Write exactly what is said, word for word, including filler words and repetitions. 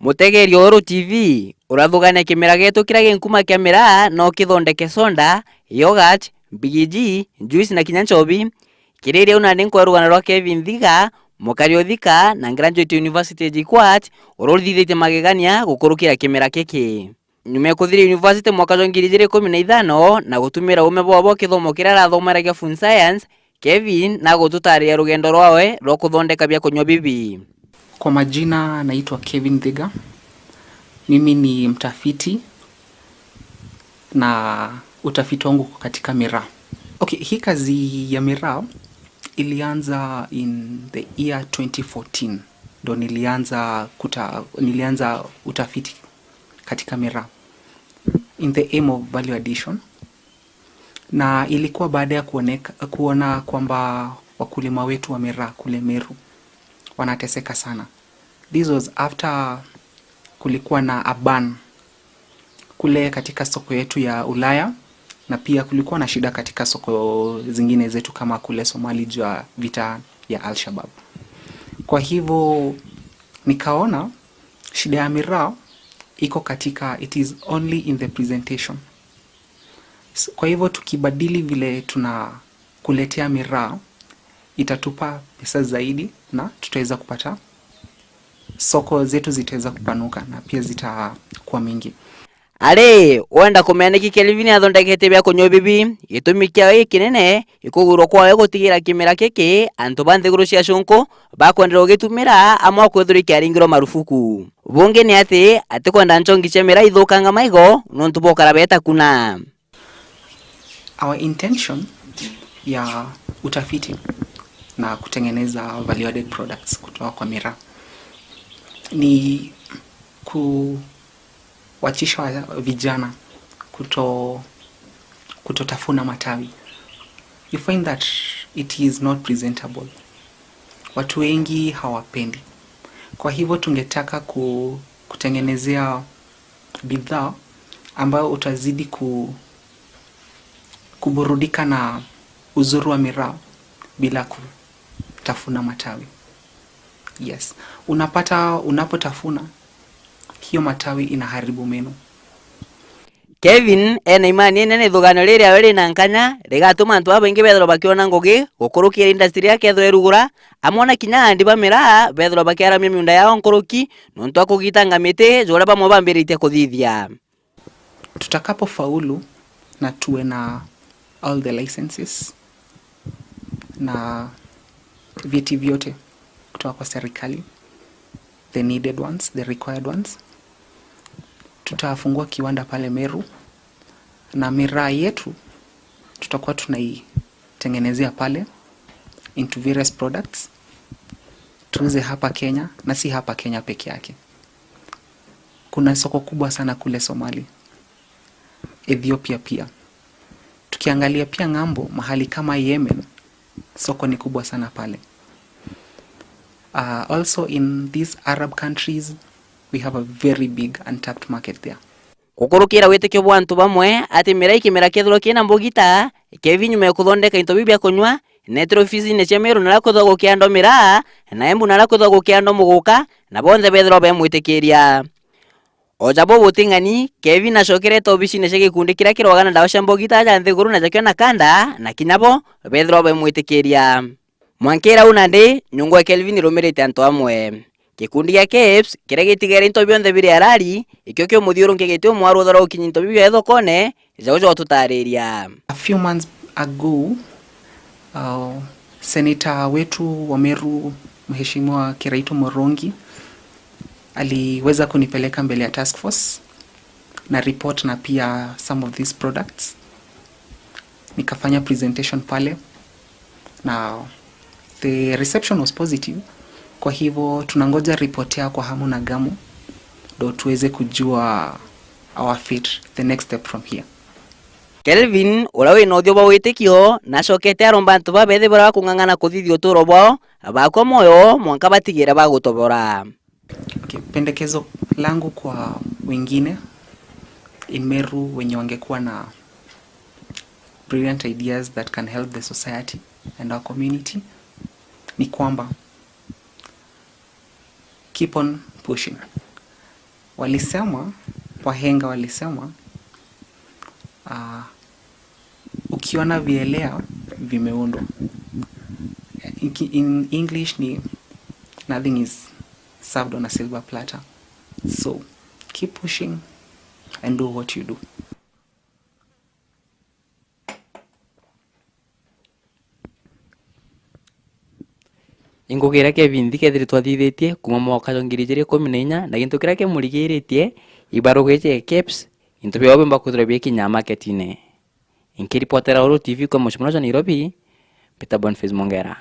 Mutegeeri wa Uru T V, urathugania kimera gietu kiria gi nkuma kia miraa no kithondeke soda, yogurt, mbigiji, juice na kinya nchobi. Kiri riu nandi nkwe rugano rwa Kevin Thiga, mukari o Thika na graduate University ya J K U A T, uria urithithitie magegania gukurukira kimera giki. Nyuma ya kuthiria university mwaka jwa ngiri ijiri ikumi na ithano na gutumira uume bwabo kithomo kiria arathomeragia food science, Kevin nagututariria rugendo rwawe rwa kuthondeka bia kunywa bibi. Kwa majina naitwa Kevin Thiga. Mimi ni mtafiti na utafiti wangu uko katika miraa. Okay, hii kazi ya miraa ilianza in the year twenty fourteen. Ndo nilianza kuta-, nilianza utafiti katika miraa in the aim of value addition, na ilikuwa baada ya kuoneka, kuona kwamba wakulima wetu wa miraa kule Meru wanateseka sana. This was after kulikuwa na a ban kule katika soko yetu ya Ulaya, na pia kulikuwa na shida katika soko zingine zetu kama kule Somali juu ya vita ya Al-Shabaab. Kwa hivyo nikaona shida ya miraa iko katika, it is only in the presentation. S-, kwa hivyo tukibadili vile tunakuletea miraa, itatupa pesa zaidi na tutaweza kupata, soko zetu zitaweza kupanuka na pia zitakuwa mingi. Ari, wenda kumenya niki Kelvin athondekete bia kunywa bibi? Gitumi kiawe gikinene ikugurwa kwawe gutigira kimera giki antu ba nthiguru cia cunku bakwenderwa ugitumira amwe kwithirwa ikiaringirwa marufuku. Bungi ni ati atikwenda nchongi cia miraa ithukanga maigo nontu bokara beeta kuna. Our intention ya utafiti na kutengeneza value added products kutoka kwa miraa ni kuwachisha wa-, vijana kuto-, kutotafuna matawi. You find that it is not presentable. Watu wengi hawapendi. Kwa hivyo tungetaka ku-, kutengenezea bidhaa ambayo utazidi ku-, kuburudika na uzuri wa miraa bila kutafuna matawi. Yes. Unapata unapotafuna, hiyo matawi inaharibu meno. Kevin ena imani inene ithuganio riri riawe rina nkanya rigatuma antu babaingi bethirwa bakiona ngugi gukurukira industry iria kethirwa irugura, amwe na kinya andi ba miraa bethirwa bakiaramia miunda yao nkuruki nontu wa kugitanga miti, juria bamwe bambiritie kuthithia. Tutakapofaulu na tuwe na all the licenses na vyeti vyote kutoka kwa serikali, the needed ones, the required ones, tutafungua kiwanda pale Meru na miraa yetu tutakuwa tunaitengenezea pale into various products, tuuze hapa Kenya na si hapa Kenya peke yake. Kuna soko kubwa sana kule Somali, Ethiopia pia. Tukiangalia pia ng'ambo, mahali kama Yemen, soko ni kubwa sana pale. Uh, also in these Arab countries, we have a very big untapped market there. Gukurukira witikio bwa antu bamwe ati miraa ikimera kethirwa kina mbugita, Kevin nyuma ya kuthondeka into biu bia kunywa, netire ofisine cia Meru naria kwithagwa gukiandwa miraa, na Embu naria kwithagwa gukiandwa muguka, na bonthe bethirwa bemwitikiria. O ja bo buting'ani, Kevin acokerete obisine cia gikundi kiria kirwaga na ndawa cia mbugita ja nthiguru na jakio na kanda, na kinya bo bethirwa bemwitikiria. Mwankira u nandi, nyungu ya Kelvin irumirite antu amwe. Gikundi gia KEBS, kiria gitigaire into bionthe biri arari, ikio kiumuthiurunkigitie umwe wa rutha rwa ukinyi into biu bia thokone, ja uja ututariria. A few months ago, uh, senator wetu wa Meru, Mheshimiwa Kiraitu Murungi, aliweza kunipeleka mbele ya task force na report na pia some of these products. Nikafanya presentation pale na the reception was positive. Kwa hivyo tunangoja report yao kwa hamu na gamu ndo tuweze kujua our fate, the next step from here. Kelvin, uria wina uthio bwa witikio, nacokete aromba antu babethirwa bakung'ang'ana kuthithia uturo bwao bakwa mwoyo mwanka batigire bagutobora. Okay, pendekezo langu kwa wengine in Meru wenye wangekuwa na brilliant ideas that can help the society and our community ni kwamba keep on pushing. Walisema, wahenga walisema, ah, ukiona vielea vimeundwa. In, in English ni, nothing is served on a silver platter. So, keep pushing and do what you do. Ingugi iria Kevin Nthike ethirwe athithitie kuuma mwaka jwa ngiri ijiri ikumi na inya, na gintu kiria kimurigiritie, ibarugi cia KEBS, into biao biumba kwithirwa bikinya maketine. Inkiripotera Uru T V kuuma mucii munene jwa Nairobi, Peter Boniface Mongera.